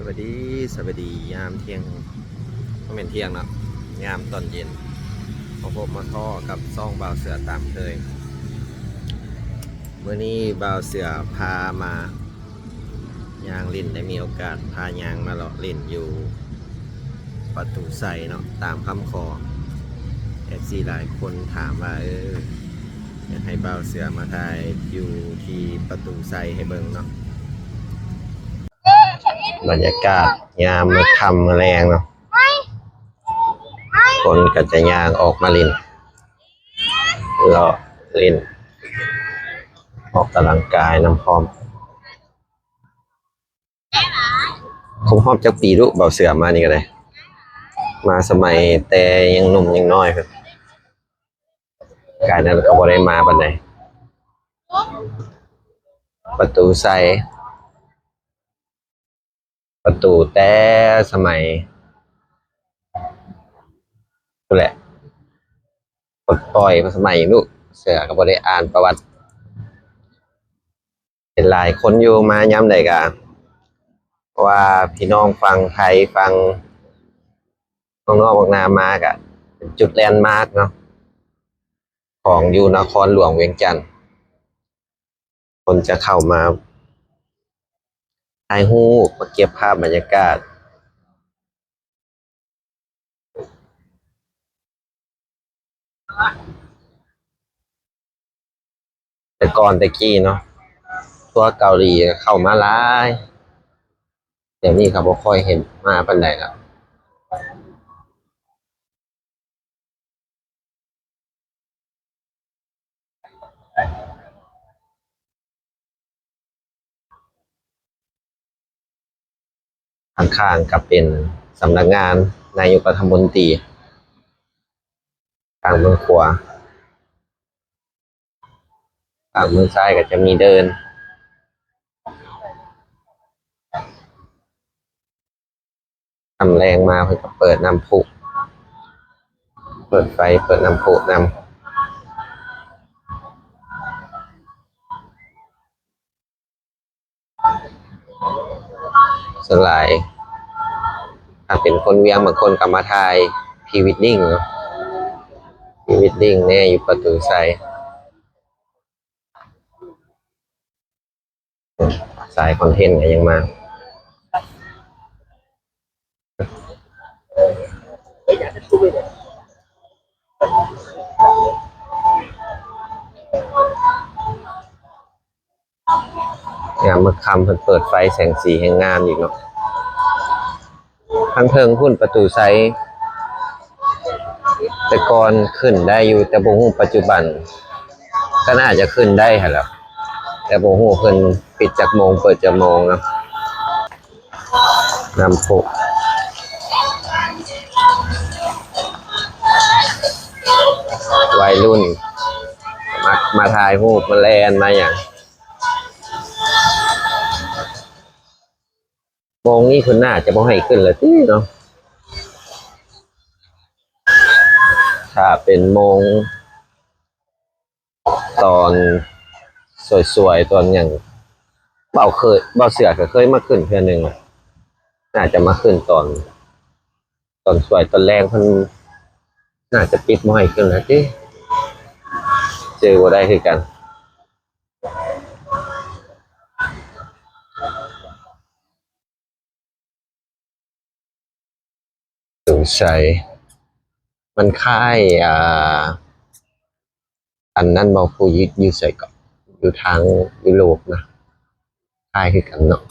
ສະບາຍດີ ສະບາຍດີ ຍາມທ່ຽງ ບໍ່ແມ່ນທ່ຽງເນາະ ຍາມຕອນເຢັນ ມາພົບມາພໍ້ກັບຊ່ອງບ່າວເສືອຕາມເຄີຍ. ມື້ນີ້ບ່າວເສືອພາມາຍ່າງຫຼິ້ນ ໄດ້ມີໂອກາດພາຍ່າງມາເລາະຫຼິ້ນຢູ່ປະຕູໄຊເນາະ ຕາມຄຳຂໍ ເອັຟຊີຫຼາຍຄົນຖາມວ່າ ເອີ ຢາກໃຫ້ບ່າວເສືອມາຖ່າຍຢູ່ທີ່ປະຕູໄຊໃຫ້ເບິ່ງເນາະ. ບັນຍາກາດຍາມມື້ຄ່ຳມື້ແລງເນາະ ຄົນກໍຈະຍ່າງອອກມາຫຼິ້ນ ເລາະຫຼິ້ນ ອອກກຳລັງກາຍນຳພ້ອມ. ຄົບຮອບຈັກປີດຸ ບ່າວເສືອມານີ້ກໍໄດ້ ມາສະໄໝແຕ່ຍັງໜຸ່ມຍັງນ້ອຍພຸ້ນ ກາຍນັ້ນກໍບໍ່ໄດ້ມາປານໃດ. ປະຕູໄຊ ປະຕູແຕ່ສະໄໝພຸ້ນແຫຼະ ປົດປ່ອຍສະໄໝລູກເສືອກໍບໍ່ໄດ້ອ່ານປະຫວັດ. ເຫັນຫຼາຍຄົນຢູ່ ມາຍາມໃດກະ ເພາະວ່າພີ່ນ້ອງຝັ່ງໄທ ຝັ່ງ ເມືອງນອກເມືອງນາມາກະເປັນຈຸດແລນມາກເນາະ ຂອງຢູ່ນະຄອນຫຼວງວຽງຈັນ ຄົນຈະເຂົ້າມາຖ່າຍຮູບ ມາເກັບພາບບັນຍາກາດ. ແຕ່ກ່ອນແຕ່ກີ້ເນາະ ທົວເກົາຫຼີເຂົ້າມາຫຼາຍ ດຽວນີ້ກໍບໍ່ຄ່ອຍເຫັນມາປານໃດແລ້ວ. ຂ້າງໆ ກໍເປັນສຳນັກງານນາຍົກລັດຖະມົນຕີ ທາງເບື້ອງຂວາ. ທາງເບື້ອງຊ້າຍກໍຈະມີເດີ່ນ. ຄ່ຳແລງມາເພິ່ນກໍເປີດນ້ຳພຸ ເປີດໄຟ ເປີດນ້ຳພຸນຳ. ສ່ວນຫຼາຍ ຖ້າເປັນຄົນວຽງ ບາງຄົນກໍມາຖ່າຍພຣີເວດດິ້ງເນາະ ພຣີເວດດິ້ງແດ່ຢູ່ປະຕູໄຊ. ສາຍຄອນເທັນກໍຍັງມາ. ຍາມມື້ຄ່ຳເພິ່ນເປີດໄຟແສງສີແຮ່ງງາມອີກເນາະ. ທາງເທິງພຸ້ນປະຕູໄຊ ແຕ່ກ່ອນຂຶ້ນໄດ້ຢູ່ ແຕ່ບໍ່ຮູ້ປັດຈຸບັນ ກໍໜ້າຈະຂຶ້ນໄດ້ຫັ້ນແຫຼະ ແຕ່ບໍ່ຮູ້ເພິ່ນປິດຈັກໂມງ ເປີດຈັກໂມງເນາະ. ນ້ຳພຸ ໄວລຸ້ນມັກມາຖ່າຍຮູບ ມາແລ່ນມາຫຍັງ. ໂມງນີ້ເພິ່ນໜ້າຈະບໍ່ໃຫ້ຂຶ້ນແລ້ວຕິເນາະ ຖ້າເປັນໂມງຕອນສວຍໆ ຕອນຫຍັງ ເບົາເຄີຍ ເບົາເສືອກໍເຄີຍມາຂຶ້ນເທື່ອໜຶ່ງ ໜ້າຈະມາຂຶ້ນຕອນ ຕອນສວຍຕອນແລງ ເພິ່ນໜ້າຈະປິດບໍ່ໃຫ້ຂຶ້ນແລ້ວຕິ ຈື່ບໍ່ໄດ້ຄືກັນ. ສົງໄສມັນຄ້າຍ ອ່າ ອັນນັ້ນບໍ່ ຜູ້ຍິດຢູ່ໃສເກາະ ຢູ່ທາງຢູໂຣບນະ ຄ້າຍຄືກັນເນາະ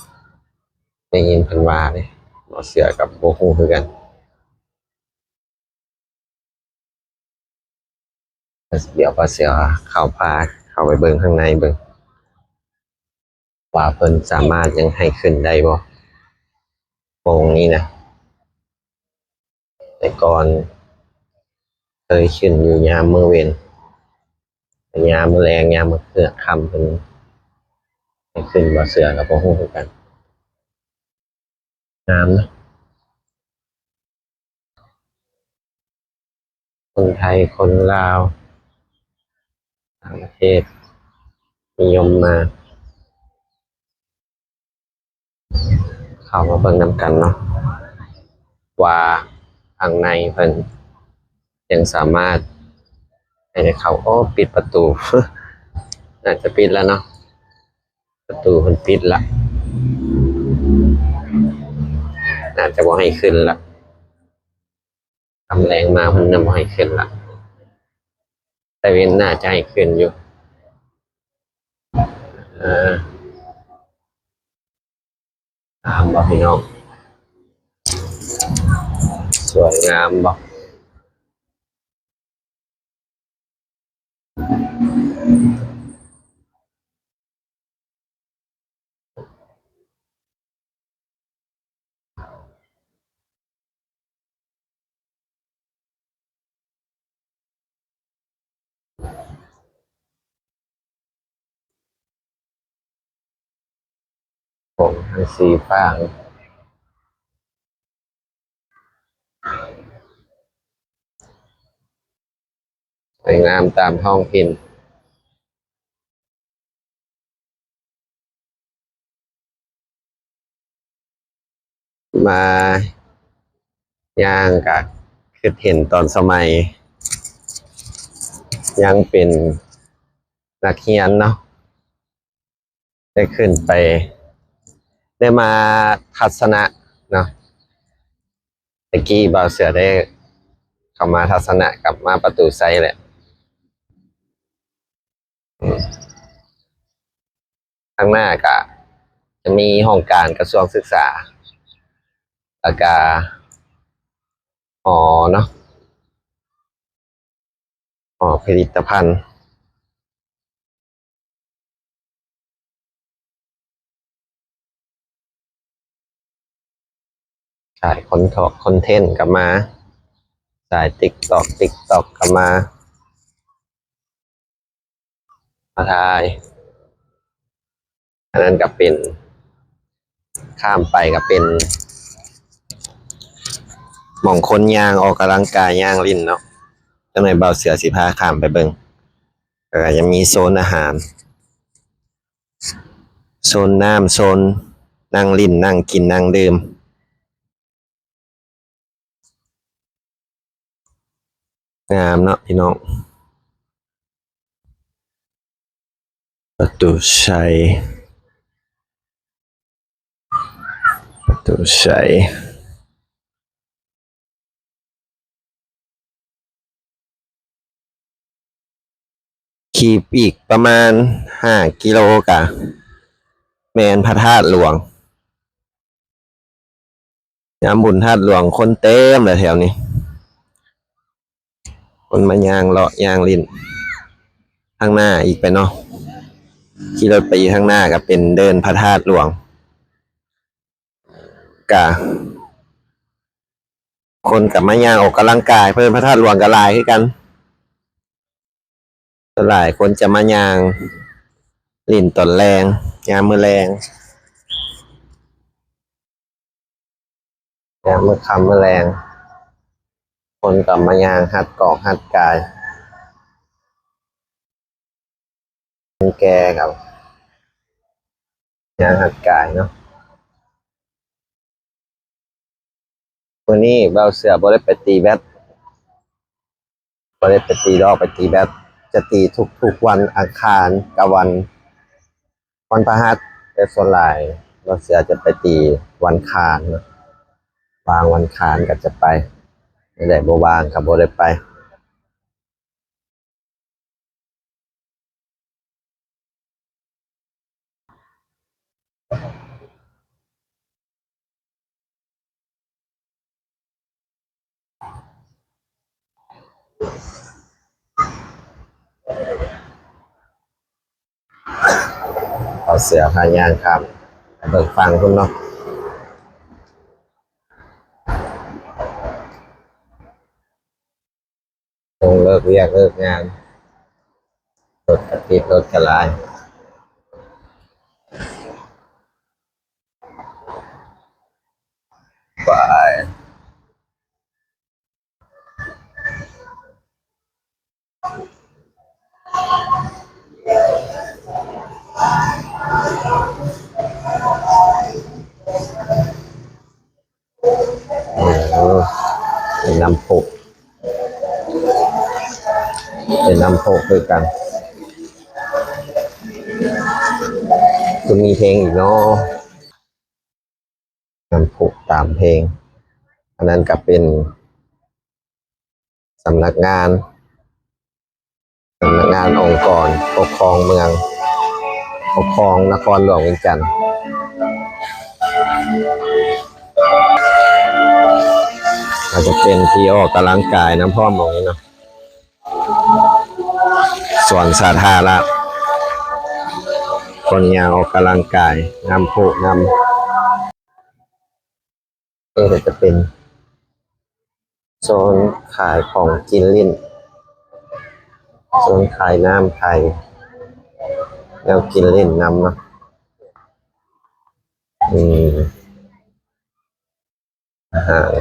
ໄດ້ຍິນເພິ່ນວ່າເດ້ ບໍ່ເຊື່ອກໍບໍ່ຮູ້ຄືກັນ. ດຽວກໍຊິເຂົ້າ ພາເຂົ້າໄປເບິ່ງຂ້າງໃນເບິ່ງ ວ່າເພິ່ນສາມາດຍັງໃຫ້ຂຶ້ນໄດ້ບໍ່ ໂມງນີ້ນະ. ແຕ່ກ່ອນເຄີຍຂຶ້ນຢູ່ຍາມມື້ເວັນ ແຕ່ຍາມມື້ແລງ ຍາມມື້ເຄືອຄ່ຳເພິ່ນໃຫ້ຂຶ້ນບໍ່ເຊື່ອກໍບໍ່ຮູ້ຄືກັນ. ງາມນະ ຄົນໄທ ຄົນລາວ ຕ່າງປະເທດນິຍົມມາ. ເຂົ້າມາເບິ່ງນຳກັນເນາະ ວ່າຂ້າງໃນເພິ່ນຍັງສາມາດໃຫ້ໄດ້ເຂົ້າ. ໂອ້ ປິດປະຕູ ໜ້າຈະປິດແລ້ວເນາະ ປະຕູເພິ່ນປິດລະ ໜ້າຈະບໍ່ໃຫ້ຂຶ້ນລະ. ຄ່ຳແລງມາເພິ່ນນຳໃຫ້ຂຶ້ນລະ ແຕ່ເວັນໜ້າຈະໃຫ້ຂຶ້ນຢູ່. ເອີ ງາມບໍ່ພີ່ນ້ອງ? ສວຍງາມບໍ່? ໂອ້ ມັນສີຟ້າ ສວຍງາມຕາມທ້ອງຖິ່ນ. ມາຍ່າງກະຄິດເຫັນຕອນສະໄໝຍັງເປັນນັກຮຽນເນາະ ໄດ້ຂຶ້ນໄປ ໄດ້ມາທັດສະນະເນາະ. ແຕ່ກີ້ບ່າວເສືອໄດ້ເຂົ້າມາທັດສະນະກັບມາປະຕູໄຊແຫຼະ. ທາງໜ້າກະຈະມີຫ້ອງການກະຊວງສຶກສາ ແລ້ວກະຫໍເນາະ ຫໍຜະລິດຕະພັນ. ສາຍຄອນເທນກະມາ ສາຍຕິກຕັອກ ຕິກຕັອກກະມາ ມາຖ່າຍ. ອັນນັ້ນກະເປັນ ຂ້າມໄປກະເປັນ ໝ່ອງຄົນຍ່າງອອກກຳລັງກາຍຍ່າງຫຼິ້ນເນາະ. ຈັກໜ່ອຍບ່າວເສືອຊິພາຂ້າມໄປເບິ່ງ. ກະຈະມີໂຊນອາຫານ ໂຊນນ້ຳ ໂຊນນັ່ງຫຼິ້ນ ນັ່ງກິນ ນັ່ງດື່ມ. ງາມເນາະພີ່ນ້ອງ. ປະຕູໄຊ ປະຕູໄຊ. ຂີ່ອີກປະມານຫ້າກິໂລກະແມ່ນພະທາດຫຼວງ. ຍາມບຸນທາດຫຼວງຄົນເຕັມເລີຍແຖວນີ້ ຄົນມາຍ່າງເລາະຍ່າງຫຼິ້ນ. ທາງໜ້າອີກໄປເນາະ ຂີ່ລົດໄປອີກທາງໜ້າກະເປັນເດີ່ນພະທາດຫຼວງ ກະຄົນກະມາຍ່າງອອກກຳລັງກາຍ ເພິ່ນພະທາດຫຼວງກະຫຼາຍຄືກັນ. ສ່ວນຫຼາຍຄົນຈະມາຍ່າງຫຼິ້ນຕອນແລງ ຍາມມື້ແລງ ຍາມມື້ຄ່ຳມື້ແລງ ຄົນກະມາຍ່າງຮັດກອກຮັດກາຍ. ຄົນແກ່ກະຍ່າງຮັດກາຍເນາະ. ມື້ນີ້ບ່າວເສືອບໍ່ໄດ້ໄປຕີແບັດ ບໍ່ໄດ້ໄປຕີດອກໄປຕີແບັດ ຈະຕີທຸກໆວັນອັງຄານກັບວັນ ວັນພະຫັດ ແຕ່ສ່ວນຫຼາຍບ່າວເສືອຈະໄປຕີວັນຄານເນາະ ວ່າງວັນຄານກະຈະໄປ ແຕ່ບໍ່ວ່າງກະບໍ່ໄດ້ໄປ. ເອົາເສືອພາຍ່າງຂ້າມໄປເບິ່ງຝັ່ງພຸ້ນເນາະ. ຊ່ວງເລີກວຽກເລີກງານ ລົດກະຕິດ ລົດກະຫຼາຍ ໄປ. ເ ນ້ຳພຸຄືກັນ ຄືມີເພງອີກເນາະ ນ້ຳພຸຕາມເພງ. ອັນນັ້ນກໍເປັນສຳນັກງານ ສຳນັກງານອົງກອນປົກຄອງເມືອງ ປົກຄອງນະຄອນຫຼວງວຽງຈັນ. ອາດຈະເປັນທີ່ອອກກຳລັງກາຍນຳພ້ອມ ໝ່ອງນີ້ເນາະ ສວນສາທາລະ ຄົນຍ່າງອອກກຳລັງກາຍ ນ້ຳພຸນ້ຳ ນີ້ກໍຈະເປັນໂຊນຂາຍຂອງກິນຫຼິ້ນ ໂຊນຂາຍນ້ຳຂາຍແນວກິນຫຼິ້ນນຳເນາະ. ອືມ ອາຫານ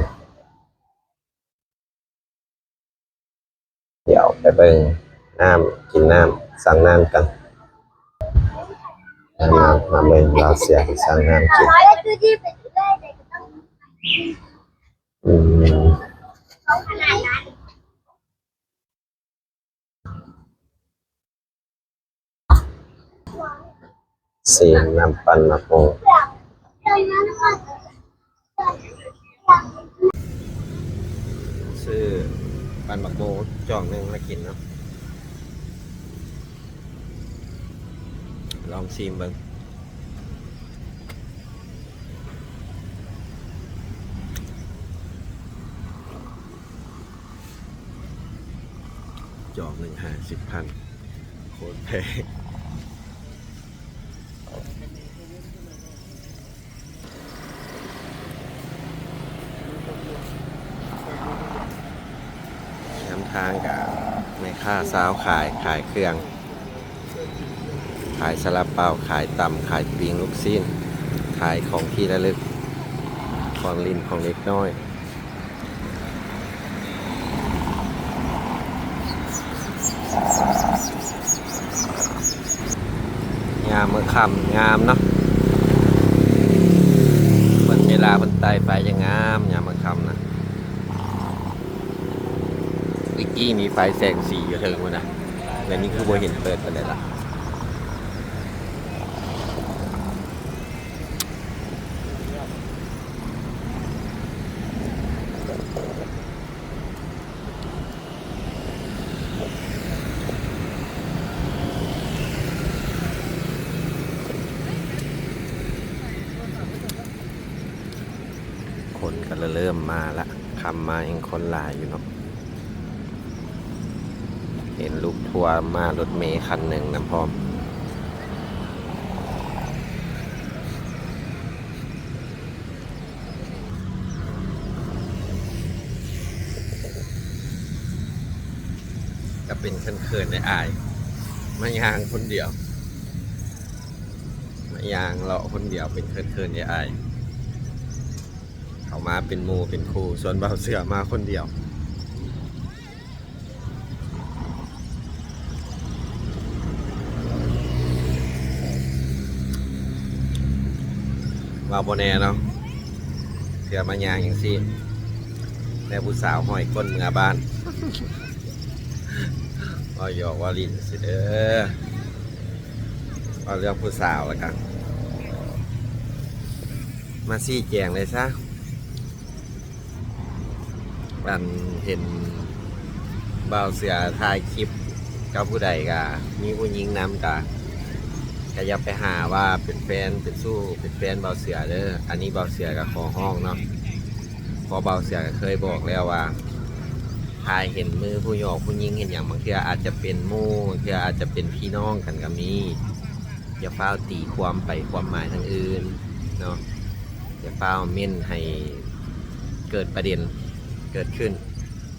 ດຽວໄປເບິ່ງນ້ຳ ກິນນ້ຳ ສັ່ງນ້ຳກັນ. ມາ ມາເບິ່ງລາວເຊຍສັ່ງນ້ຳກິນ. ອືມ ຊີມນ້ຳປັ່ນໝາກໂມ. ຊື້ປັ່ນໝາກໂມຈອກໜຶ່ງມາກິນເນາະ ລອງຊີມເບິ່ງ. ຈອກໜຶ່ງຫ້າສິບພັນ ໂຄດແພງ. ນຳທາງກະແມ່ຄ້າຊາວຂາຍ ຂາຍເຄື່ອງ ຂາຍຊາລາເປົາ ຂາຍຕຳ ຂາຍປີ້ງລູກຊີ້ນ ຂາຍຂອງທີ່ລະລຶກ ຂອງຫຼິ້ນຂອງເດັກນ້ອຍ. ຍາມມື້ຄ່ຳງາມເນາະ ເບິ່ງເວລາເພິ່ນໄຕ່ໄຟຈະງາມ ຍາມມື້ຄ່ຳນະ. ຕະກີ້ມີໄຟແສງສີຢູ່ເທິງພຸ້ນນະ ແຕ່ນີ້ຄືບໍ່ເຫັນເປີດປານໃດລະ. ຄົນກໍເລີ່ມມາລະ ຄ່ຳມາແຮ່ງຄົນຫຼາຍຢູ່ເນາະ. ເຫັນລູກທົວມາລົດເມຄັນໜຶ່ງນຳພ້ອມ. ກໍເປັນເຂີນໆ ອາຍໆ ມາຍ່າງຄົນດຽວ ມາຍ່າງເລາະຄົນດຽວ ເປັນເຂີນໆ ອາຍໆ. ເຂົາມາເປັນໝູ່ເປັນຄູ່ ສ່ວນບ່າວເສືອມາຄົນດຽວ. ວ່າບໍ່ແນ່ເນາະ ເທື່ອມາຍ່າງຈັ່ງຊີ້ ແລ້ວຜູ້ສາວຫ້ອຍກົ້ນເມືອບ້ານ. ເວົ້າຫຍອກເວົ້າຫຼິ້ນຊື່ເດີ ເວົ້າເລື່ອງຜູ້ສາວລະກັນ ມາຊີ້ແຈງເລີຍຊະ. ອັນເຫັນບ່າວເສືອຖ່າຍຄລິບກັບຜູ້ໃດ ກະມີຜູ້ຍິງນຳ ກະ ກະຢ່າໄປຫາວ່າເປັນແຟນ ເປັນຊູ້ ເປັນແຟນບ່າວເສືອເດີ. ອັນນີ້ບ່າວເສືອກະຂໍຮ້ອງເນາະ ເພາະບ່າວເສືອກະເຄີຍບອກແລ້ວວ່າ ຖ້າເຫັນມືຜູ້ຫຍອກຜູ້ຍິງເຫັນຫຍັງ ບາງເທື່ອອາດຈະເປັນໝູ່ ບາງເທື່ອອາດຈະເປັນພີ່ນ້ອງກັນກະມີ. ຢ່າຟ້າວຕີຄວາມໄປຄວາມໝາຍທາງອື່ນເນາະ ຢ່າຟ້າວເມັ້ນໃຫ້ເກີດປະເດັນເກີດຂຶ້ນ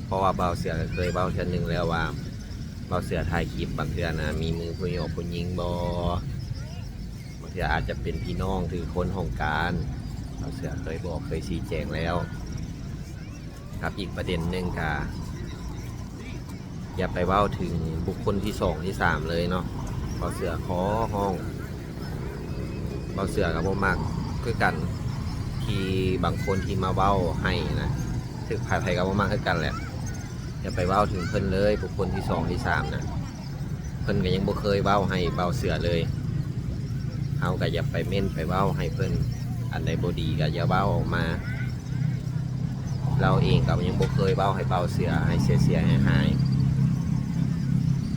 ເພາະວ່າບ່າວເສືອກະເຄີຍເວົ້າເທື່ອໜຶ່ງແລ້ວວ່າ ບ່າວເສືອຖ່າຍຄລິບບາງເທື່ອນະ ມີມືຜູ້ຫຍອກຜູ້ຍິງບໍ່ ບາງເທື່ອອາດຈະເປັນພີ່ນ້ອງ ຫຼື ຄົນຫ້ອງການ. ບ່າວເສືອເຄີຍບອກເຄີຍຊີ້ແຈງແລ້ວ. ກັບອີກປະເດັນໜຶ່ງກະ ຢ່າໄປເວົ້າເຖິງບຸກຄົນທີສອງທີສາມເລີຍເນາະ. ບ່າວເສືອຂໍຮ້ອງ ບ່າວເສືອກະບໍ່ມັກຄືກັນ ທີ່ບາງຄົນທີ່ມາເວົ້າໃຫ້ນະ ຖືກໃຜໆກະບໍ່ມັກຄືກັນແຫຼະ. ຢ່າໄປເວົ້າເຖິງເພິ່ນເລີຍ ບຸກຄົນທີສອງທີສາມນະ. ເພິ່ນກໍຍັງບໍ່ເຄີຍເວົ້າໃຫ້ເບົາເສືອເລີຍ. ເຮົາກໍຢ່າໄປເມັ້ນໄປເວົ້າໃຫ້ເພິ່ນ, ອັນໃດບໍ່ດີກໍຢ່າເວົ້າອອກມາ. ລາວເອງກໍຍັງບໍ່ເຄີຍເວົ້າໃຫ້ເບົາເສືອໃຫ້ເສຍຫາຍ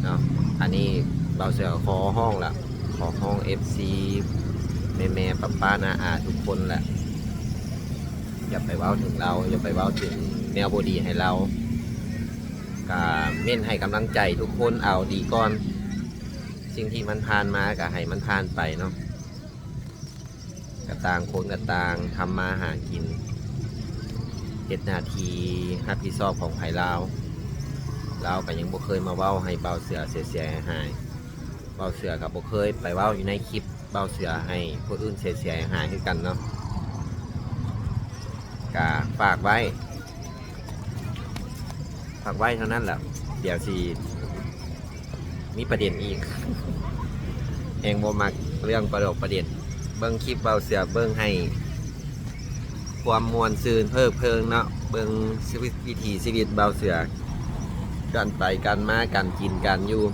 ເນາະ. ອັນນີ້ເບົາເສືອຂໍຮ້ອງລະ, ຂໍຮ້ອງເອັຟຊີ ແມ່ໆ ປ້າໆ ນ້າອາທຸກຄົນລະ, ຢ່າໄປເວົ້າເຖິງລາວ, ຢ່າໄປເວົ້າເຖິງແນວບໍ່ດີໃຫ້ລາວ. ກະເມັ້ນໃຫ້ກຳລັງໃຈທຸກຄົນເອົາດີກ່ອນ. ສິ່ງທີ່ມັນຜ່ານມາກະໃຫ້ມັນຜ່ານໄປເນາະ. ກະຕ່າງຄົນກະຕ່າງທຳມາຫາກິນ, ເຮັດໜ້າທີ່ຮັບຜິດຊອບຂອງໃຜລາວ. ລາວກະຍັງບໍ່ເຄີຍມາເວົ້າໃຫ້ເບົາເສືອເສຍຫາຍ. ເບົາເສືອກະບໍ່ເຄີຍໄປເວົ້າຢູ່ໃນຄລິບເບົາເສືອໃຫ້ຜູ້ອື່ນເສຍຫາຍຄືກັນເນາະ. ກະຝາກໄວ້ ຝາກໄວ້ເທົ່ານັ້ນແຫຼະ, ດຽວຊິມີປະເດັນອີກ. ແຮງບໍ່ມັກເລື່ອງປະດົກປະເດັນ. ເບິ່ງຄລິບເບົາເສືອເບິ່ງໃຫ້ຄວາມມ່ວນຊື່ນເພີບເພີງເນາະ, ເບິ່ງຊີວິດ ວິຖີຊີວິດເບົາເສືອ, ການໄປການມາ ການກິນການຢູ່.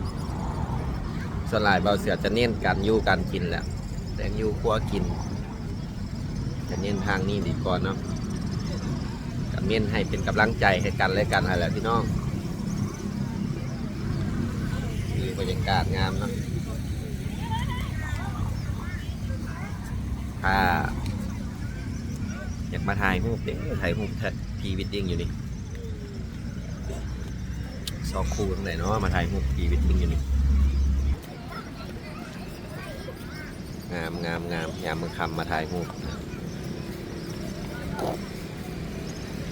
ສ່ວນຫຼາຍເບົາເສືອຈະເນັ້ນການຢູ່ການກິນແຫຼະ, ແຕ່ງຢູ່ຄົວກິນ. ກະເນັ້ນທາງນີ້ດີກວ່າເນາະ, ກະເນັ້ນໃຫ້ເປັນກຳລັງໃຈໃຫ້ກັນແລະກັນຫັ້ນແຫຼະພີ່ນ້ອງ. ຄືບັນຍາກາດງາມເນາະ. ຖ້າຢາກມາຖ່າຍຮູບເດ້, ຖ່າຍຮູບ Pre-wedding ຢູ່ນີ້. ຊອກຄູ່ທາງໃດເນາະ ມາຖ່າຍຮູບ Pre-wedding ຢູ່ນີ້. ງາມ ງາມ ງາມ. ຍາມມື້ຄ່ຳມາຖ່າຍຮູບ,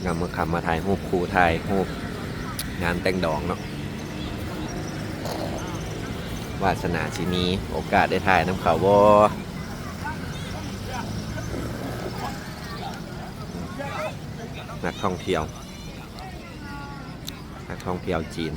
ຍາມມື້ຄ່ຳມາຖ່າຍຮູບຄູ່, ຖ່າຍຮູບງານແຕ່ງດອງເນາະ. ວາສະໜາຊິມີໂອກາດໄດ້ຖ່າຍນຳເຂົາບໍ່? ນັກທ່ອງທ່ຽວ ນັກທ່ອງທ່ຽວຈີນ.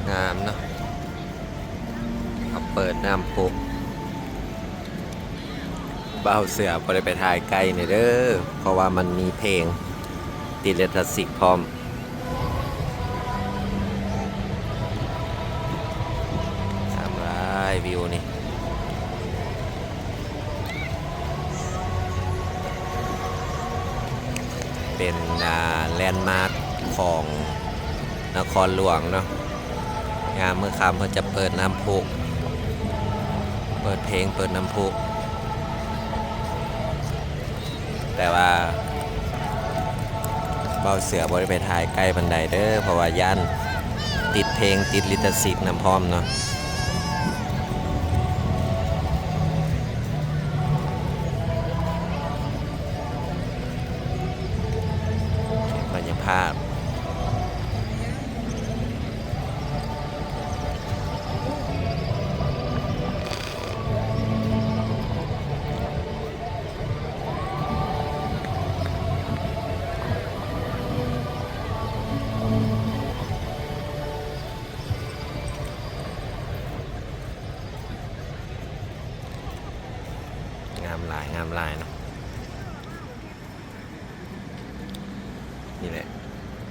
ງາມເນາະ, ເຂົາເປີດນ້ຳພຸ. ບ່າວເສືອບໍ່ໄດ້ໄປຖ່າຍໃກ້ນີ້ເດີ ເພາະວ່າມັນມີເພງຕິດລິຂະສິດພ້ອມ. ງາມຫຼາຍວິວນີ້. ເປັນ ອ່າ ແລນມາກຂອງນະຄອນຫຼວງເນາະ. ຍາມມື້ຄ່ຳເພິ່ນຈະເປີດນ້ຳພຸ, ເປີດເພງ ເປີດນ້ຳພຸ. ແຕ່ວ່າບ່າວເສືອບໍ່ໄດ້ໄປຖ່າຍໃກ້ປານໃດເດີ ເພາະວ່າຢ້ານຕິດເພງ ຕິດລິຂະສິດນຳພ້ອມເນາະ. ເກັບບັນຍາກາດ. ງາມຫຼາຍ ງາມຫຼາຍເນາະ. ນີ້ແຫຼະ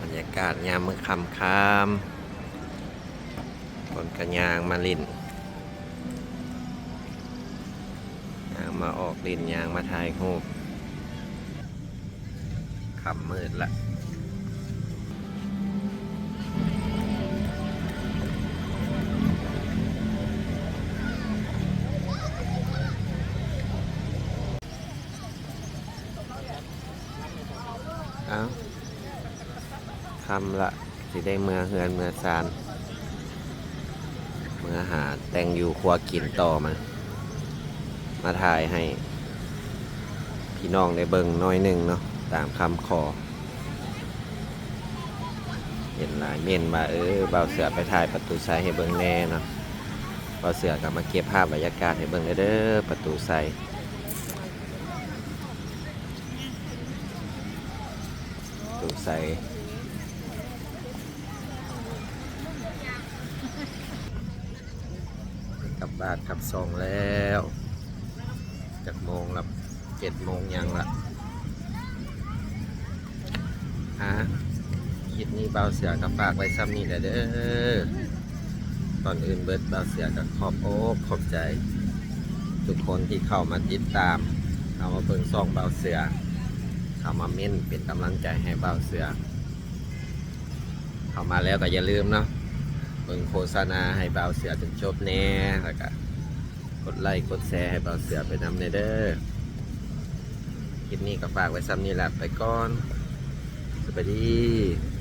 ບັນຍາກາດຍາມມື້ຄ່ຳໆ, ຄົນກະຍ່າງມາຫຼິ້ນ ຍ່າງມາອອກຫຼິ້ນ ຍ່າງມາຖ່າຍຮູບ. ຄ່ຳມືດລະ. ອ້າວ ຄ່ຳລະ ຊິໄດ້ເມືອເຮືອນເມືອຊານ, ເມືອຫາແຕ່ງຢູ່ຄົວກິນຕໍ່. ມາ ມາຖ່າຍໃຫ້ພີ່ນ້ອງໄດ້ເບິ່ງໜ້ອຍໜຶ່ງເນາະ ຕາມຄຳຂໍ. ເຫັນຫຼາຍເມັ້ນວ່າ ເອີ ບ່າວເສືອໄປຖ່າຍປະຕູໄຊໃຫ້ເບິ່ງແດ່ເນາະ. ບ່າວເສືອກໍມາເກັບພາບບັນຍາກາດໃຫ້ເບິ່ງເດີ ປະຕູໄຊ. ປະຕູໄຊ ບາດກັບສອງແລ້ວ ຈັກໂມງລະ? ເຈັດໂມງຫຍັງລະ. ອ່າ ຄລິບນີ້ບ່າວເສືອກໍຝາກໄວ້ຊ່ຳນີ້ແຫຼະເດີ. ກ່ອນອື່ນເບິດ ບ່າວເສືອກໍຂອບອົກຂອບໃຈທຸກຄົນທີ່ເຂົ້າມາຕິດຕາມ, ເຂົ້າມາເບິ່ງຊ່ອງບ່າວເສືອ, ເຂົ້າມາເມັ້ນເປັນກຳລັງໃຈໃຫ້ບ່າວເສືອ. ເຂົ້າມາແລ້ວກໍຢ່າລືມເນາະ ເບິ່ງໂຄສະນາໃຫ້ບ່າວເສືອຈົນຈົບແດ່ ແລ້ວກໍກົດໄລກົດແຊໃຫ້ບ່າວເສືອໄປນຳແດ່ເດີ. ຄລິບນີ້ກໍຝາກໄວ້ຊ່ຳນີ້ແຫຼະ ໄປກ່ອນ ສະບາຍດີ.